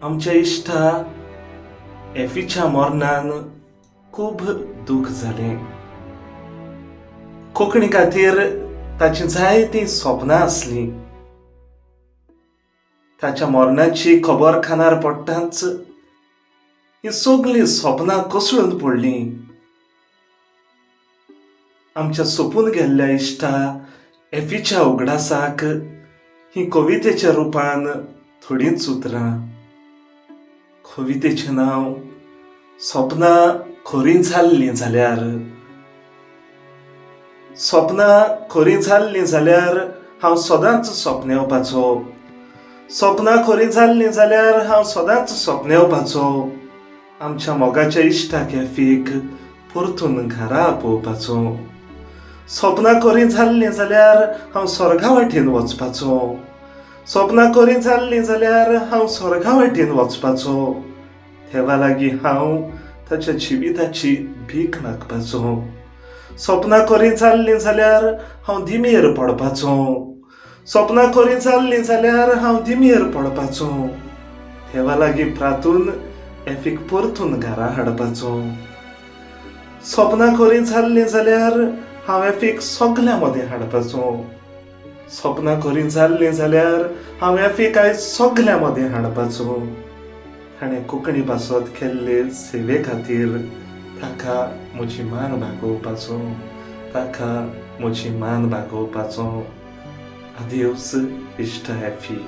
आमच्या इश्टा एफीच्या मरणान खूब दूख जालें. कोंकणी खातीर ताचीं जायतीं सपनां आसलीं. ताच्या मरणाची खबर कानार पडटाच हीं सगलीं सपनां कोसळून पडलीं. आमच्या सोंपून गेल्ल्या इश्टा एफीच्या उगडासाक ही कवितेच्या रुपान थोडींच उतरां. कवितेचें नांव सपनां खरीं जाल्लीं जाल्यार. सपनां खरीं जाल्लीं जाल्यार हांव सदांच सपनेवपाचो. सपनां खरीं जाल्लीं जाल्यार हांव सदांच सपनेवपाचो. आमच्या मोगाच्या इश्टाक एफीक परतून घरा आपोवपाचो. सपनां खरीं जाल्लीं जाल्यार हांव स्वर्गा वाटेन वचपाचो. सपनां खरीं जाल्लीं जाल्यार हांव स्वर्गा वाटेन वचपाचो. देवा लागीं हांव ताच्या जिविताची भीक मागपाचो. सपनां खरीं जाल्लीं जाल्यार हांव दिमेर पडपाचो. सपनां खरीं जाल्लीं जाल्यार हांव दिमेर पडपाचो. देवा लागीं प्रातून एफीक परतून घरा हाडपाचो. सपनां खरीं जाल्लीं जाल्यार हांव एफीक सगल्यां मदें हाडपाचो. सपनां खरीं जाल्लीं जाल्यार हांव एफीक आयज सगल्यां मदें हाडपाचो. ताणें कोंकणी पासत केल्ले सेवे खातीर ताका म्हजी मान बागोवपाचो. ताका म्हजी मान बागोवपाचो. आदेवस इश्टा एफी.